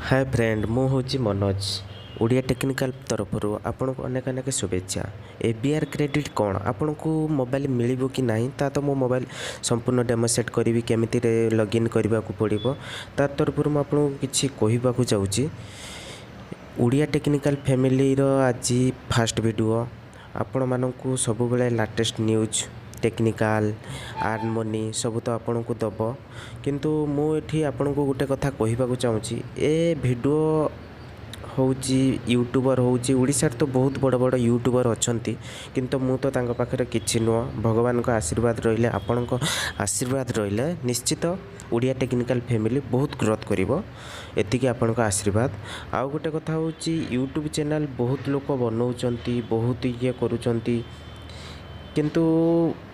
ହାଏ friend, ମୁଁ ହେଉଛି Manoj. Odia technical ତରଫରୁ ଆପଣଙ୍କୁ ଅନେକ ଅନେକ ଶୁଭେଚ୍ଛା। ଏ ବି ଆର୍ କ୍ରେଡ଼ିଟ୍ କ'ଣ, ଆପଣଙ୍କୁ ମୋବାଇଲ ମିଳିବ କି ନାହିଁ, ତା ତ ମୁଁ ମୋବାଇଲ ସମ୍ପୂର୍ଣ୍ଣ ଡେମୋ ସେଟ୍ କରିବି, କେମିତି ଲଗ୍ଇନ୍ କରିବାକୁ ପଡ଼ିବ, ତା ତରଫରୁ ମୁଁ ଆପଣଙ୍କୁ କିଛି କହିବାକୁ ଯାଉଛି। ଓଡ଼ିଆ ଟେକ୍ନିକାଲ ଫ୍ୟାମିଲିର ଆଜି ଫାଷ୍ଟ ଭିଡ଼ିଓ। ଆପଣମାନଙ୍କୁ ସବୁବେଳେ latest news, technical, earn money ସବୁ ତ ଆପଣଙ୍କୁ ଦେବ। କିନ୍ତୁ ମୁଁ ଏଠି ଆପଣଙ୍କୁ ଗୋଟେ କଥା କହିବାକୁ ଚାହୁଁଛି। ଏ ଭିଡ଼ିଓ ହେଉଛି ୟୁଟ୍ୟୁବର୍ ହେଉଛି, ଓଡ଼ିଶାରେ ତ ବହୁତ ବଡ଼ ବଡ଼ ୟୁଟ୍ୟୁବର୍ ଅଛନ୍ତି, କିନ୍ତୁ ମୁଁ ତ ତାଙ୍କ ପାଖରେ କିଛି ନୁହଁ। ଭଗବାନଙ୍କ ଆଶୀର୍ବାଦ ରହିଲେ, ଆପଣଙ୍କ ଆଶୀର୍ବାଦ ରହିଲେ ନିଶ୍ଚିତ ଓଡ଼ିଆ ଟେକ୍ନିକାଲ ଫ୍ୟାମିଲି ବହୁତ ଗ୍ରୋଥ୍ କରିବ। ଏତିକି ଆପଣଙ୍କ ଆଶୀର୍ବାଦ। ଆଉ ଗୋଟେ କଥା ହେଉଛି, ୟୁଟ୍ୟୁବ୍ ଚ୍ୟାନେଲ୍ ବହୁତ ଲୋକ ବନାଉଛନ୍ତି, ବହୁତ ଇଏ କରୁଛନ୍ତି, କିନ୍ତୁ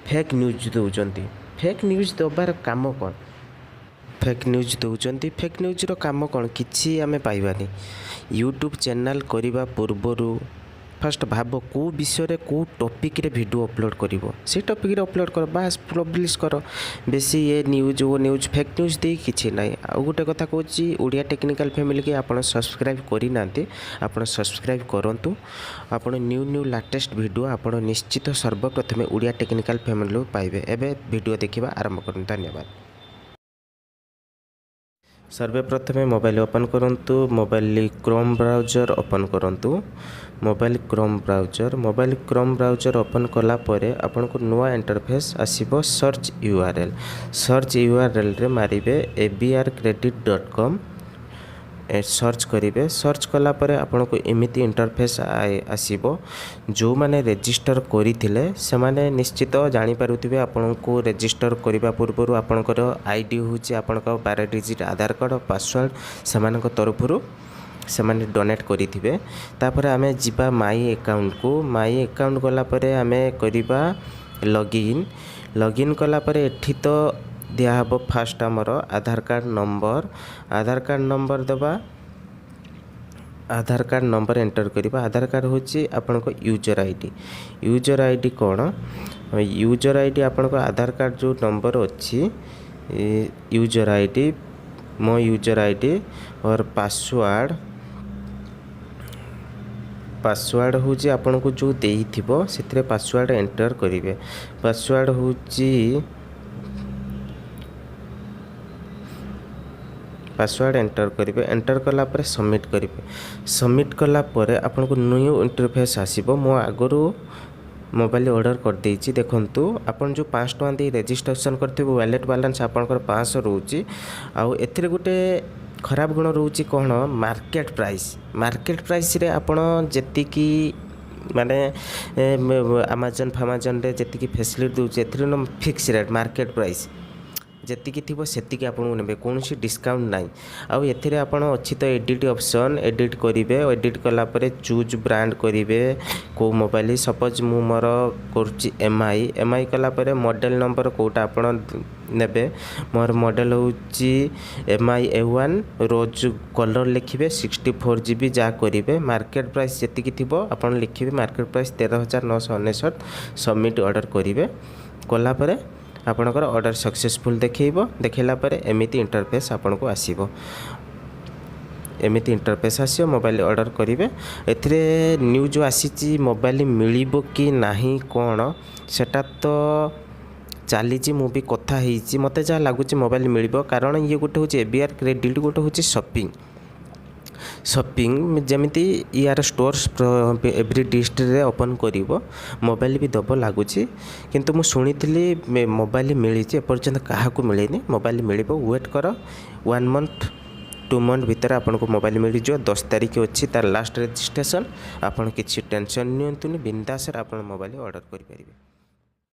ଫେକ୍ ନ୍ୟୁଜ୍ ଦେଉଛନ୍ତି। ଫେକ୍ ନ୍ୟୁଜ୍ ଦେବାର କାମ କ'ଣ? ଫେକ୍ ନ୍ୟୁଜ୍ ଦେଉଛନ୍ତି, ଫେକ୍ ନ୍ୟୁଜ୍ର କାମ କ'ଣ? କିଛି ଆମେ ପାଇବାନି। ୟୁଟ୍ୟୁବ୍ ଚ୍ୟାନେଲ୍ କରିବା ପୂର୍ବରୁ ଫାଷ୍ଟ ଭାବ, କେଉଁ ବିଷୟରେ, କେଉଁ ଟପିକ୍ରେ ଭିଡ଼ିଓ ଅପଲୋଡ଼ କରିବ। ସେଇ ଟପିକ୍ରେ ଅପଲୋଡ଼ କର, ବାସ୍, ପବ୍ଲିଶ କର। ବେଶୀ ଏ ନ୍ୟୁଜ୍, ଓ ନ୍ୟୁଜ୍, ଫେକ୍ ନ୍ୟୁଜ୍ ଦେଇ କିଛି ନାହିଁ। ଆଉ ଗୋଟେ କଥା କହୁଛି, ଓଡ଼ିଆ ଟେକ୍ନିକାଲ ଫ୍ୟାମିଲିକି ଆପଣ ସବସ୍କ୍ରାଇବ୍ କରିନାହାନ୍ତି, ଆପଣ ସବସ୍କ୍ରାଇବ୍ କରନ୍ତୁ। ଆପଣ ନ୍ୟୁ ନ୍ୟୁ ଲାଟେଷ୍ଟ ଭିଡ଼ିଓ ଆପଣ ନିଶ୍ଚିତ ସର୍ବପ୍ରଥମେ ଓଡ଼ିଆ ଟେକ୍ନିକାଲ ଫ୍ୟାମିଲିରୁ ପାଇବେ। ଏବେ ଭିଡ଼ିଓ ଦେଖିବା ଆରମ୍ଭ କରନ୍ତୁ। ଧନ୍ୟବାଦ। ସର୍ବେ ପ୍ରଥମେ ମୋବାଇଲ ଓପନ୍ କରନ୍ତୁ। ମୋବାଇଲ କ୍ରୋମ୍ ବ୍ରାଉଜର୍ ଓପନ୍ କରନ୍ତୁ। Mobile chrome browser, mobile chrome browser open କଲା ପରେ ଆପଣଙ୍କୁ ନୂଆ ଇଣ୍ଟରଫେସ୍ ଆସିବ। Search URL, search ୟୁଆର୍ଏଲ୍ରେ ମାରିବେ abrcredit.com, search କରିବେ। ସର୍ଚ୍ଚ କଲା ପରେ ଆପଣଙ୍କୁ ଏମିତି ଇଣ୍ଟରଫେସ୍ ଆସିବ। ଯେଉଁମାନେ ରେଜିଷ୍ଟର କରିଥିଲେ, ସେମାନେ ନିଶ୍ଚିତ ଜାଣିପାରୁଥିବେ। ଆପଣଙ୍କୁ ରେଜିଷ୍ଟର କରିବା ପୂର୍ବରୁ ଆପଣଙ୍କର I D ହେଉଛି ଆପଣଙ୍କ 12 ଡିଜିଟ୍ ଆଧାର କାର୍ଡ଼, ପାସୱାର୍ଡ଼ ସେମାନଙ୍କ ତରଫରୁ ସେମାନେ ଡୋନେଟ୍ କରିଥିବେ। ତାପରେ ଆମେ ଯିବା ମାଇ ଆକାଉଣ୍ଟକୁ। ମାଇ ଆକାଉଣ୍ଟ ଗଲା ପରେ ଆମେ କରିବା ଲଗ୍ଇନ୍। ଲଗ୍ଇନ୍ କଲା ପରେ ଏଠି ତ ଦିଆହେବ ଫାଷ୍ଟ ଆମର ଆଧାର କାର୍ଡ଼ ନମ୍ବର। ଆଧାର କାର୍ଡ଼ ନମ୍ବର ଦେବା, ଆଧାର କାର୍ଡ଼ ନମ୍ବର ଏଣ୍ଟର କରିବା। ଆଧାର କାର୍ଡ଼ ହେଉଛି ଆପଣଙ୍କ user I D. User I D କ'ଣ? ୟୁଜର୍ I D ଆପଣଙ୍କ ଆଧାର କାର୍ଡ଼ ଯେଉଁ ନମ୍ବର ଅଛି, ୟୁଜର୍ I D. ମୋ user I D or password. Password ହେଉଛି ଆପଣଙ୍କୁ ଯେଉଁ ଦେଇଥିବ, ସେଥିରେ ପାସୱାର୍ଡ଼ ଏଣ୍ଟର କରିବେ। ପାସୱାର୍ଡ଼ ହେଉଛି, ପାସୱାର୍ଡ଼ ଏଣ୍ଟର କରିବେ। ଏଣ୍ଟର କଲା ପରେ ସବମିଟ୍ କରିବେ। ସବମିଟ୍ କଲା ପରେ ଆପଣଙ୍କୁ ନ୍ୟୁ ଇଣ୍ଟରଫେସ୍ ଆସିବ। ମୁଁ ଆଗରୁ ମୋବାଇଲ ଅର୍ଡ଼ର କରିଦେଇଛି। ଦେଖନ୍ତୁ, ଆପଣ ଯେଉଁ 500 ଟଙ୍କା ଦେଇ ରେଜିଷ୍ଟ୍ରେସନ୍ କରିଥିବେ, ୱାଲେଟ୍ ବାଲାନ୍ସ ଆପଣଙ୍କର 500 ରହୁଛି। ଆଉ ଏଥିରେ ଗୋଟେ ଖରାପ ଗୁଣ ରହୁଛି କ'ଣ? Market price. Market ପ୍ରାଇସ୍ରେ ଆପଣ ଯେତିକି ମାନେ ଆମାଜନ୍ ଫାମାଜନରେ ଯେତିକି ଫେସିଲିଟି ଦେଉଛି, ଏଥିରେ ଫିକ୍ସ ରେଟ୍, ମାର୍କେଟ ପ୍ରାଇସ୍ ଯେତିକି ଥିବ ସେତିକି ଆପଣଙ୍କୁ ନେବେ, କୌଣସି ଡିସକାଉଣ୍ଟ ନାହିଁ। ଆଉ ଏଥିରେ ଆପଣ ଅଛି ତ ଏଡ଼ିଟ୍ ଅପସନ୍, ଏଡ଼ିଟ୍ କରିବେ। ଏଡ଼ିଟ୍ କଲା ପରେ ଚୁଜ୍ ବ୍ରାଣ୍ଡ କରିବେ, କେଉଁ ମୋବାଇଲ। ସପୋଜ୍ ମୁଁ ମୋର କରୁଛି ଏମ୍ I. M I କଲା ପରେ ମଡ଼େଲ୍ ନମ୍ବର କେଉଁଟା ଆପଣ ନେବେ। ମୋର ମଡ଼େଲ୍ ହେଉଛି M I A1, rose colour ଲେଖିବେ, 64 GB ଯାହା କରିବେ। ମାର୍କେଟ ପ୍ରାଇସ୍ ଯେତିକି ଥିବ ଆପଣ ଲେଖିବେ। Market price 13,999। ସବମିଟ୍ ଅର୍ଡ଼ର କରିବେ। କଲା ପରେ ଆପଣଙ୍କର ଅର୍ଡ଼ର ସକ୍ସେସଫୁଲ୍ ଦେଖେଇବ। ଦେଖେଇଲା ପରେ ଏମିତି ଇଣ୍ଟରଫେସ୍ ଆପଣଙ୍କୁ ଆସିବ। ଏମିତି ଇଣ୍ଟରଫେସ୍ ଆସିବ, ମୋବାଇଲ ଅର୍ଡ଼ର କରିବେ। ଏଥିରେ ନ୍ୟୁ ଯେଉଁ ଆସିଛି, ମୋବାଇଲ ମିଳିବ କି ନାହିଁ କ'ଣ, ସେଟା ତ ଚାଲିଛି। ମୁଁ ବି କଥା ହେଇଛି। ମୋତେ ଯାହା ଲାଗୁଛି, ମୋବାଇଲ ମିଳିବ। କାରଣ ଇଏ ଗୋଟେ ହେଉଛି ଏ ବି ଆର୍ କ୍ରେଡ଼ିଟ୍, ଗୋଟେ ହେଉଛି ସପିଂ। ସପିଂ ଯେମିତି ୟାର ଷ୍ଟୋର୍ସ ଏଭ୍ରି ଡିଷ୍ଟ୍ରିକ୍ଟରେ ଓପନ୍ କରିବ, ମୋବାଇଲ ବି ଦେବ ଲାଗୁଛି। କିନ୍ତୁ ମୁଁ ଶୁଣିଥିଲି ମୋବାଇଲ ମିଳିଛି, ଏପର୍ଯ୍ୟନ୍ତ କାହାକୁ ମିଳିନି। ମୋବାଇଲ ମିଳିବ, ୱେଟ୍ କର। ୱାନ୍ ମନ୍ଥ, 2 ମନ୍ଥ ଭିତରେ ଆପଣଙ୍କୁ ମୋବାଇଲ ମିଳିଯିବ। 10 ତାରିଖ ଅଛି ତାର ଲାଷ୍ଟ ରେଜିଷ୍ଟ୍ରେସନ୍। ଆପଣ କିଛି ଟେନସନ୍ ନିଅନ୍ତୁନି, ବିନ୍ଦାସରେ ଆପଣ ମୋବାଇଲ ଅର୍ଡ଼ର କରିପାରିବେ।